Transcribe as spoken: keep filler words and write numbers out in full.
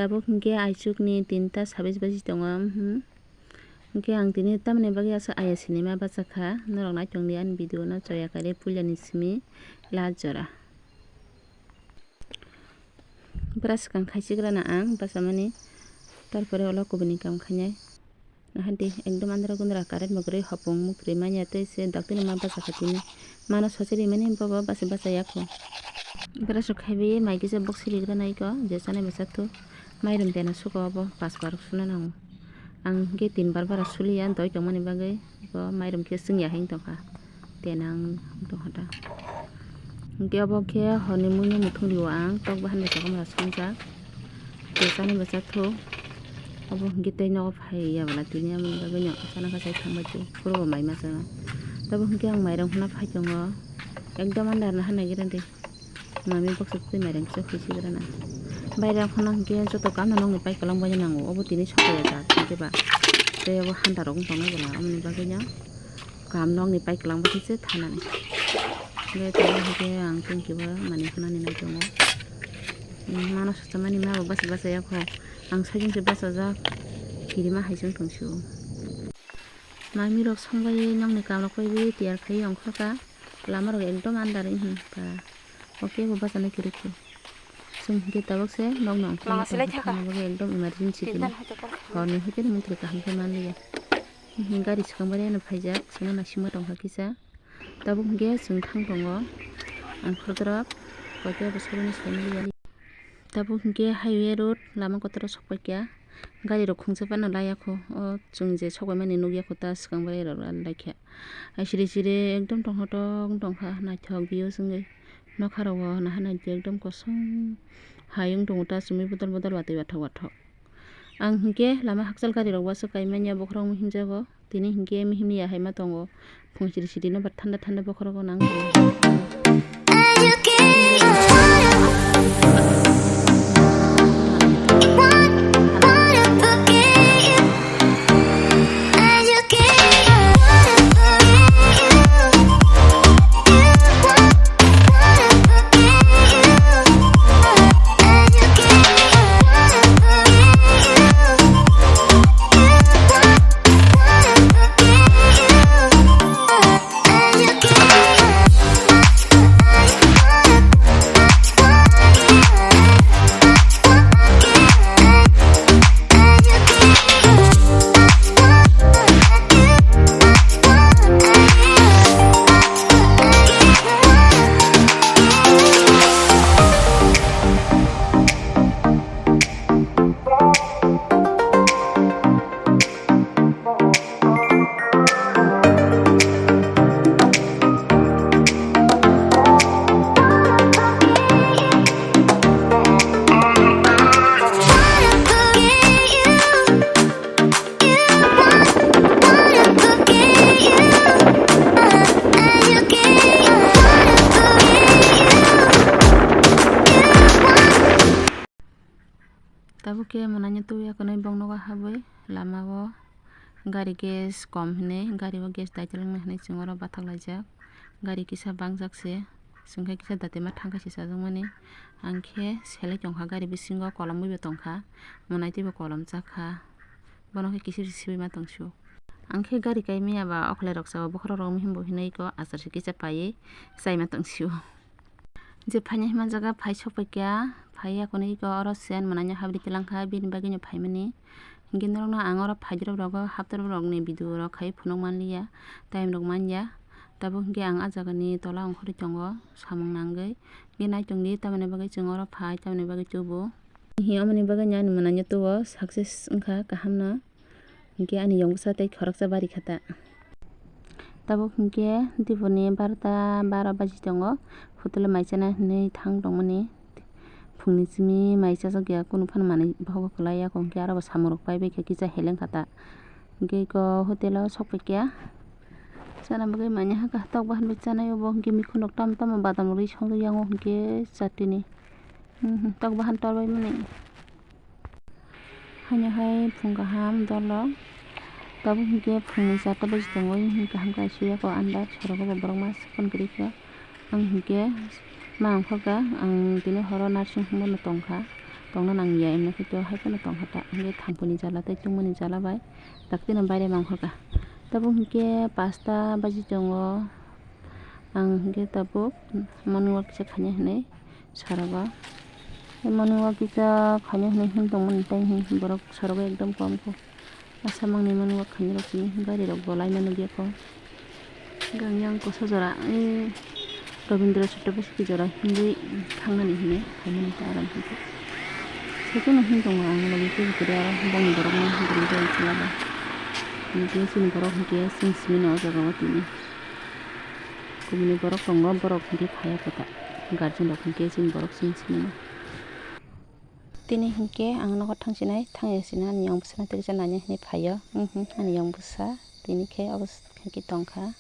Tabuk hinkhe aichukni tinta sabis baji tongo, hmm. Hinkhe ang tini tamoni bagwi aswk aya sinima bachakha, norok naitongdi ani video no choya kare puilani simi last jora. Brush swkang khaichikrana ang bachamani, tarpore ulo kubuni kam khainai. Nahardi ekdom andra gundra current bo kwrwi hopung muktwi manya tei se daktino ma bachakha tini. Mano sochiri mani bobo basa bachaya kho. Brush rok khaiwi mai kisa box sirigrana iko je chanai bwsa thu mairum bena suko obo pas bar suna nango. Ang hinkhe tin bar bara suliya doi tongmani bagwi bo mairum khe chwngya hai wng tongkha. Tenang tongkha ta. Hinkhe obo khe horni muino muthung rio ang tok bahan bai kokomra songjak. Tei chani bwsa thuk. Obo hinkhe tei nogo phai ya bwla tini aboni bagwi no chana kachai thang bai twi phuru bo mai masa. Tabuk hinkhe ang mairang hwnna phai tongo. Ekdom andar na hwnna gira de. Mami box twi mairang kisa khuisi gira na. Bairang hwnna hinkhe joto kam no nokni pai kwlang bai nango. Obo tini sokya jak hinkhe ba. Tei obo handa rok wng tongnai bwla aboni bagwi no. Kam nokni pai kwlangbo khe se thanani. Hwnkhe tei hwnkhe ang thank you bo manwi hwnani nai tongo. Mano sachomani mabo basa basa yakho. Ang saichung se bachajak. Kirima hai chwng tong sio. Mami rok songbai nokni kam rok paiwi tiyar khaiwi ongkhorkha. Lama rok ekdom andar wngkha. Oke bo bachana kirikho. Chwng hwnkhe tabuk se nokno ongkhorna tongkha. Thangna bagwi ekdom emergency tini. Horni hwnkhe muntri kaham khe manliya. Gari swkang bai ano phaijak, chwngno naisingma tongkha kisa. Tabuk hwnkhe chwng thang tongo Angkor drop, koitwma bwsarokni saimiliya. Tabuk hwnkhe highway road, lama kotor o sokpaikha. Gari rok khungsa phano laiya kho. O chwng je sokbaimani nukya kho ta swkang bai rok laikha. Ai siri siri ekdom tongthok tongkha naithok views wngwi. Nokha rok o nahana ekdom kosong hai wng tongo ta chumui bodol bodol watwi wathok wathok. Ang hinkhe lama hakchal gari rok uansuk kai manya bokhorok mihimjago. Tini hinkhe mihimya hai ma tongo. Phung siri siri no ba thanda thanda bokhorogo nang tongo. Tabuk khe mwnani tubui akonwi boknogo habwi lama o gari gas kom hinwi, gari o gas daitlangna hinwi chwng oro bathak laijak. Gari kisa bangjak se, chwng khe kisa dati ma thang khe se chajakmani. Ang khe selai tongkha gari bisingo, kolomwi bo tongkha, mwnai tei bo kolom chakha. Bono khe kisir sibima tongsu. Ang khe gari kaimaya ba okhlai rok sao, bokhorok rok mihimbo hinwi ko achar se kisa paiwi chaima tongsu. Je phaina hima jaga phai sokpaikha, phai akonwi ko oro sen mwnai no habri tilangkha, bini bagwi no phaimani. Hinkhe norokno ang oro phaidrop rogo hapdrop rokni video rok khai phunuk manliya, time rok manya. Tabuk hinkhe ang ah jagani tola ongkhorwi tongo, samung nangwi. Hinkhe naitongdi tamoni bagwi chwng oro phai, tamoni bagwi tubu. Hinkhe omoni bagwi ani mwnai no tuo success wngkha kaham no. Hinkhe ani yong bwsa tei khoroksa bari kha ta. Tabuk hinkhe dipori ni barota baro baji tongo, hotel o mai chana hinwi thang tongmani. Phungni simi mai chajak ya, kunu phano manwi bohogo kwlai ya, hinkhe aro bo samung rok pai bai khe kisa heleng kha ta. Hinkhe eko hotel o sok pai kha, chana bagwi manya hakha, tok bahan bai chanai obo, hinkhe mikhun rok tamo tamo badam rwi songwi yango hinkhe chatini, hmm, hmm, tok bahan tor bai mani. Haino hai phung kaham dolo. Tabuk hinkhe phungni charta baji tongo, hinkhe kaham khe aisuyako andar, sorogo bo borok ma sikon kwrwi kha. Ang hinkhe ma ongkhorkha, ang tini horo nursing home o tongkha. tongna nang ya, emno khe to hai phano tong kha ta, hwnkhe thangphuni jala tei tungmani jala bai dakti no baire mang kha. Tabuk hwnkhe pasta baji tongo, ang hwnkhe tabuk morning walk kisa khaina hinwi sorogo. Tei morning walk kisa khaina hinwi hwn tongmani tei hwn borok sorogo ekdom kom kho. Asa mangni mani wak khainai rok chini gari rok bo laima nugya kho. Gang yang kosa jora, eh, Rabindra Chakraborty jora hwnwi thangnani hwnwi phaimani ta aram hwnkhe. Saichung no hwn tongo ang logi khe bwkhe aro bongni borok no hwnwi bai chwla ba. Hwnkhe chini borok hwnkhe chwng simi no o jaga o tini. Kubuni borok tongo, borok hwnkhe phaiya kho ta. Guardian rok hwnkhe chini borok chwng simi no. Tini hinkhe ang nogo thangsinai, thangya sina ani yong bwsano tei kisa naina hinwi phaio. Mhm, ani yong bwsa tini khe obo hinkhe tongkha.